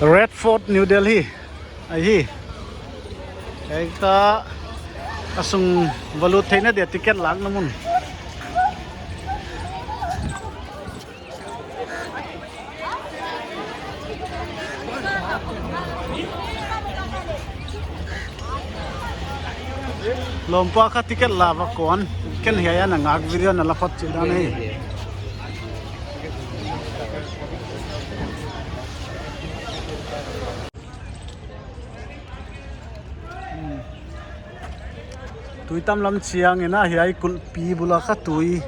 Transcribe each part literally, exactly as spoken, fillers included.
Red Fort, New Delhi. Ahi. Hiai kha a sung va lut theihna dia ticket lakna mun. Lawmpa kha ticket la va kuan. Ken hiai a na ngak video na la phot chih dan ahi. Tui tam lam chiang in a, hiai kulhpi bul a kha tui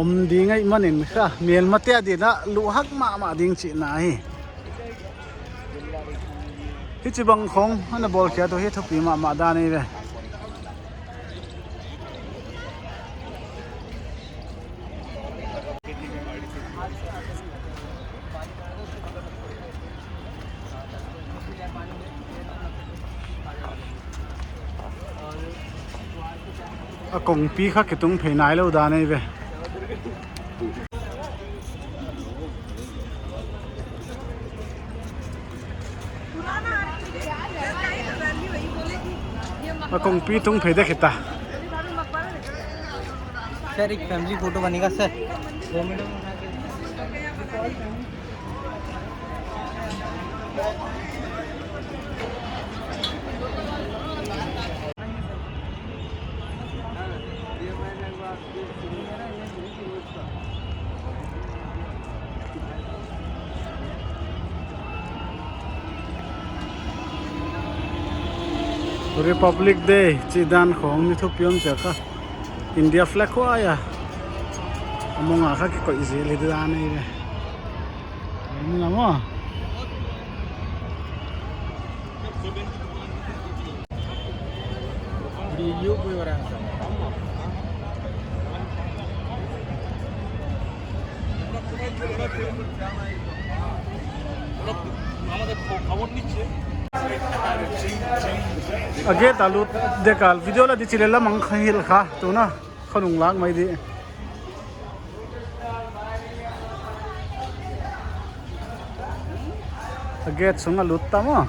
om ding ahihmanin kha, melmate adin a luhhak mahmah ding chihna hi. Hichibang khong ana bawlkhiat uh hi thupi mahmah dan ahi ve. A kongpi kha kitung phei nailou dan ahi ve. A kongpi tung phei dek hita. Sir, एक family photo बनेगा सर, दो मिनट में। Republic Day chih dan khong mi thupi om chia kha. India flag khong a, a mong a kha kikoih zel hi dan ahi ve. Ni ngam a. A gate a lut dek a video la di chih leh la mang kha hil kha, tuna khonung lak mai di. A gate sung a lut ta maw.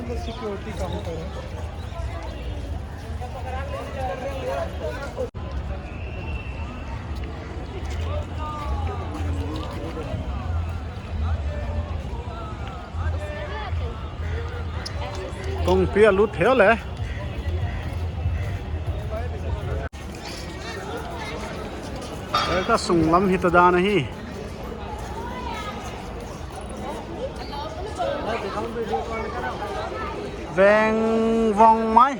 अंदर security counter है। Kongpi a lut thei leh. Hiai kha sunglam hita dan ahi. Veng vong mai.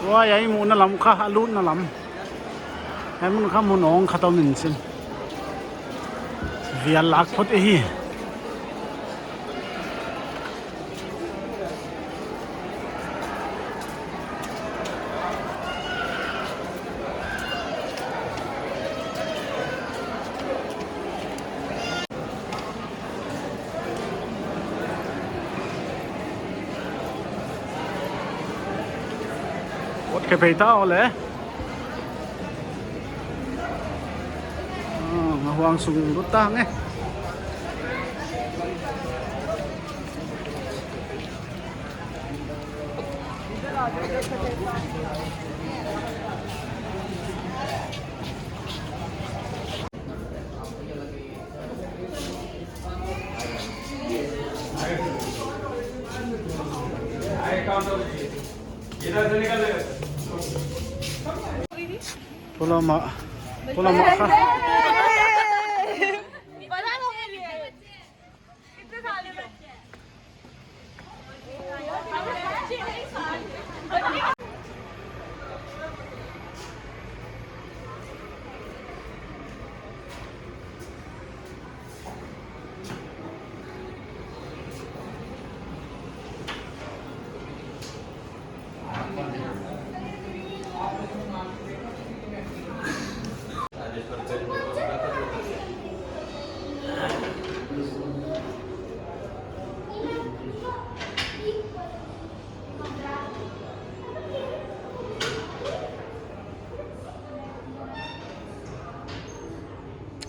Huai a i muhna lam kha, a lutna lam. Hiai mun kha mun awng khat om in chin. Vial lak phot ahi. Ot ke peita ole. Ah, huang sung lut ta nge. Pulama, pulama kha.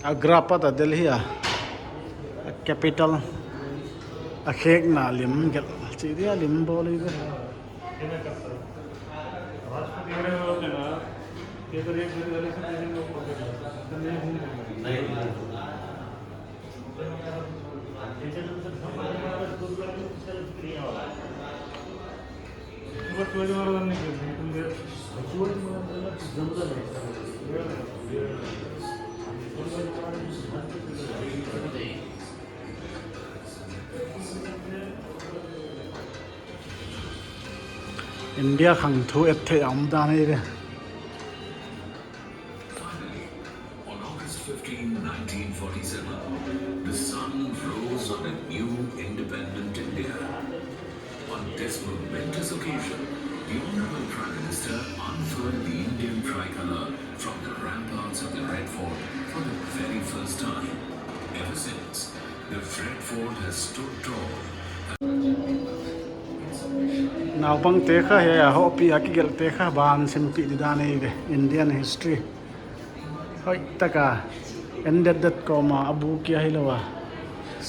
Agra pat a Delhi a, a capital, a khekna lim gelh chi dia lim bawl i ve. India khang thu et theih a om dan ahi ve. Finally, on August fifteen, nineteen forty-seven, the sun rose on a new independent India. On this momentous occasion, the Honorable Prime Minister unfurled the Indian tricolour from the ramparts of the Red Fort for the very first time. Ever since, the Red Fort has stood tall. Naupangte kha hiai a hohpih a kigelhte kha ban simpih didan ahi ve, Indian history. Hoihtak a, en detdet kawm a a bu kia hilou a,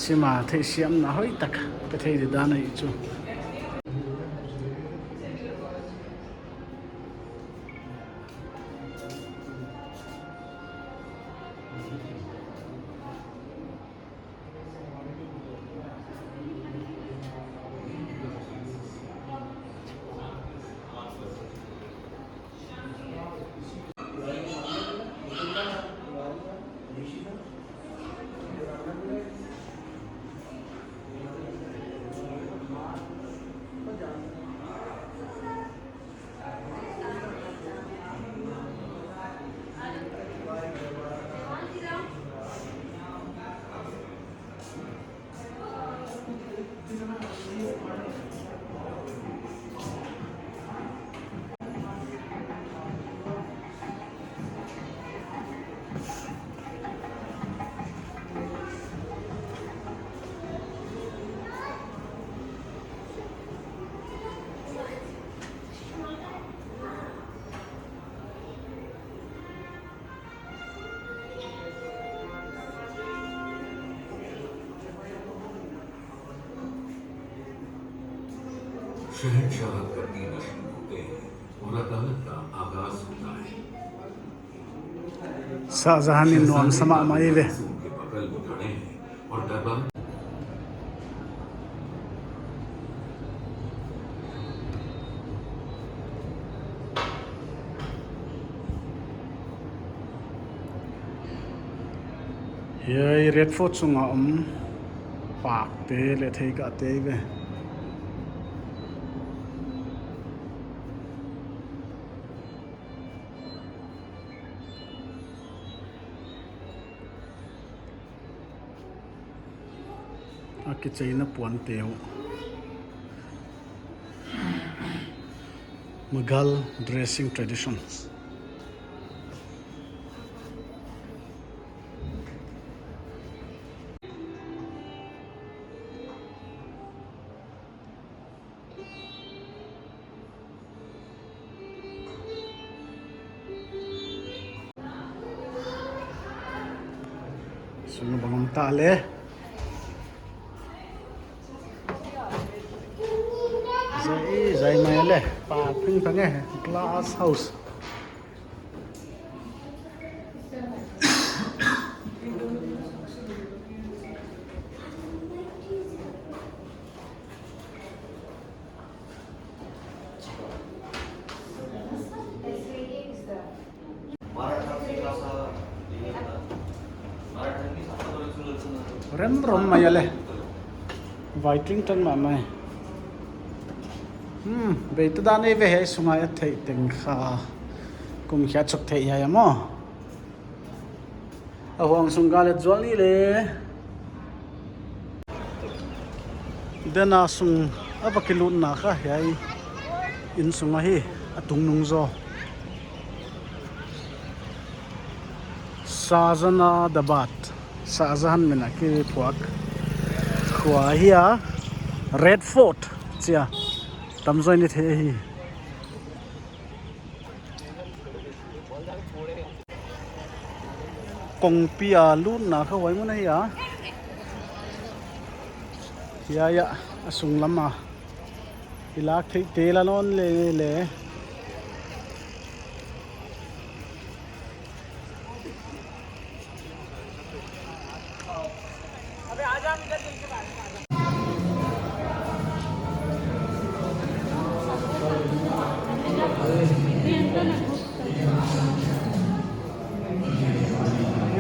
sim a theihsiamna hoihtak pe thei didan ahi chu. शहंशाह कदीनशीं होते हैं और अदालत का आगाज होता है। Shah Jahan in nuamsa mahmah ahi ve. शहजादे मासूम के बगल में खड़े हैं और दरबार Hiai Red Fort sunga om pakte leh theikahte ahi ve. A kicheina puante uh. Mughal dressing traditions. Sung bang om ta le. Zai, zai mai le. Pa ping pang e. Glass house. Remrom mai a le. Vai tling tan mahmah. Hmm, bei ta dan ei ve, hiai sunga i theih teng kha. Kum khia chuk theih hiai a maw. A huang sung ka let zual ni le. Den a sung a va kilutna kha hiai in sung ahi, a tungnung zaw. Shahjahanabad, Shah Jahan min a kiphuak khua ahi a, Red Fort chia tamzaw in i thei hi. Kongpi a lutna kha huai mun ahi a. Hiai a, a sunglam a i lak theih tel a nawn lele.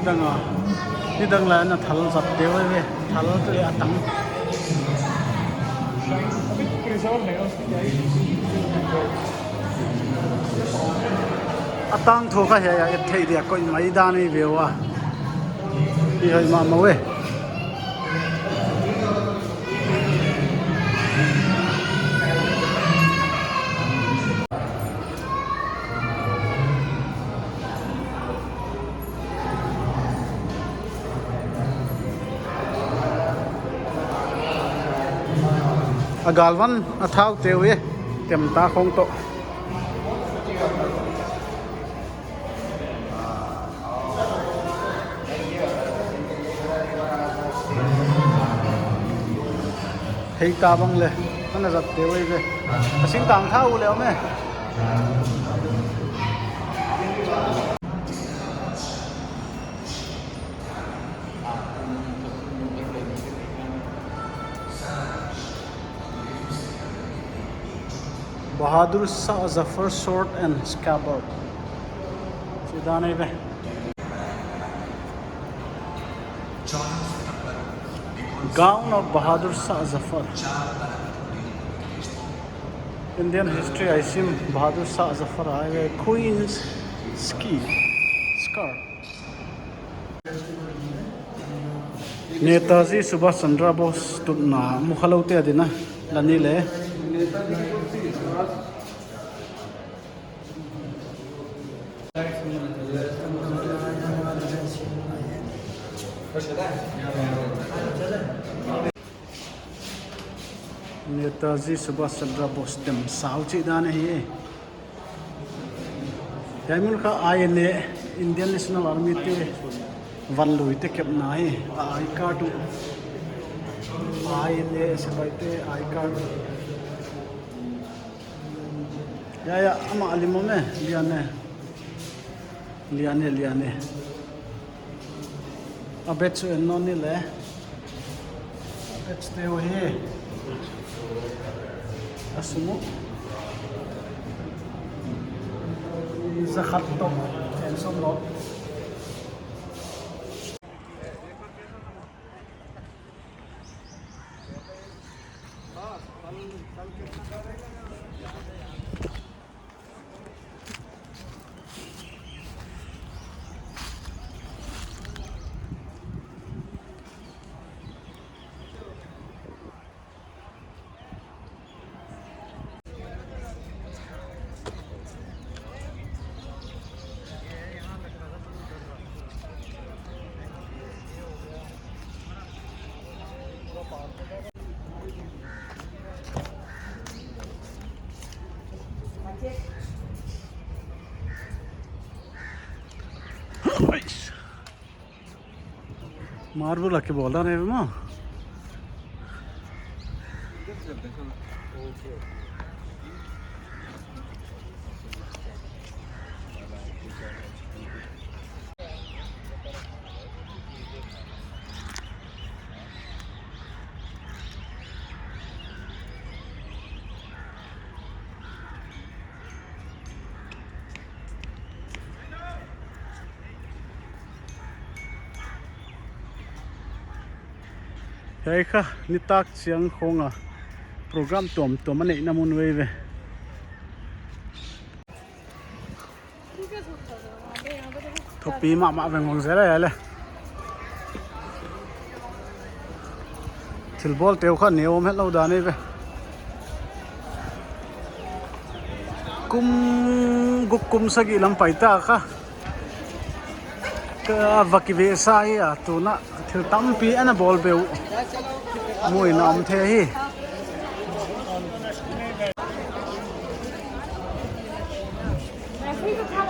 Nidang a, nidang lai in a thal zat deuh ve, thal te a tang. A tangthu kha hiai a et theih dia, koih mai dan ei ve ua. Hi hoih mahmah ve. A galvan a thau teu e, tem ta khong toh. Hei ta bang le, ana zat teu e ve. A singtang thau le om e. Bahadur Shah Zafar sword and scabbard. Chih dan ei ve. Gown of Bahadur Shah Zafar. Indian history a i sim Bahadur Shah Zafar a ei ve, Queen's ski, scarf. Netaji Subhash Chandra Bose tutna mukhalou te adin a la ni le. Netaji Subhash Chandra Bose tem sau chih dan ahi. Hiai mun kha I N A, Indian National Army te, vanlui te kepna hi, a I card uh. I N A sepaih te I card. Ya, ya, amah lim om e, lian e. Lian e, lian e. A badge chu en nawn ni le. A badge te uh hi. A sum uh. Za khat toh en sawm lou. Marble a kibawl dan ahi maw. Hiai kha nitak chiang khong a program tuamtuam a neihna mun uh eive. Thupi mahmah veng vang zel a le. Thilbawl te uh kha neu om hetlou dan eive. Kum guk kum sagih lam pai ta kha ka va kivehsa hi a, tuna thil tampi ana bawl beh uh muhna om thei hi.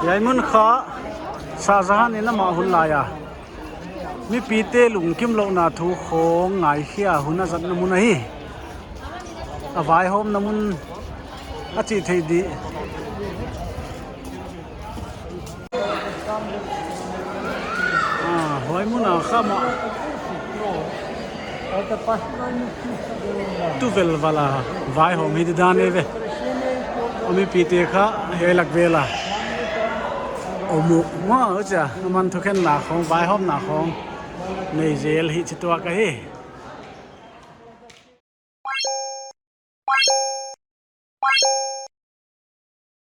Hiai mun kha Shah Jahan in amah hun lai a mipite lungkimlouhna thu khong ngaikhia hun a zatna mun ahi. A vaihawmna mun a chih theih di. Ah, huai mun a kha mah tu velval a vaihawm hi di dan eive. A mipite kha hiai lak vel a om uh maw, chia aman thukhenna khong, vaihawmna khong nei zel hi chi tuak ahi.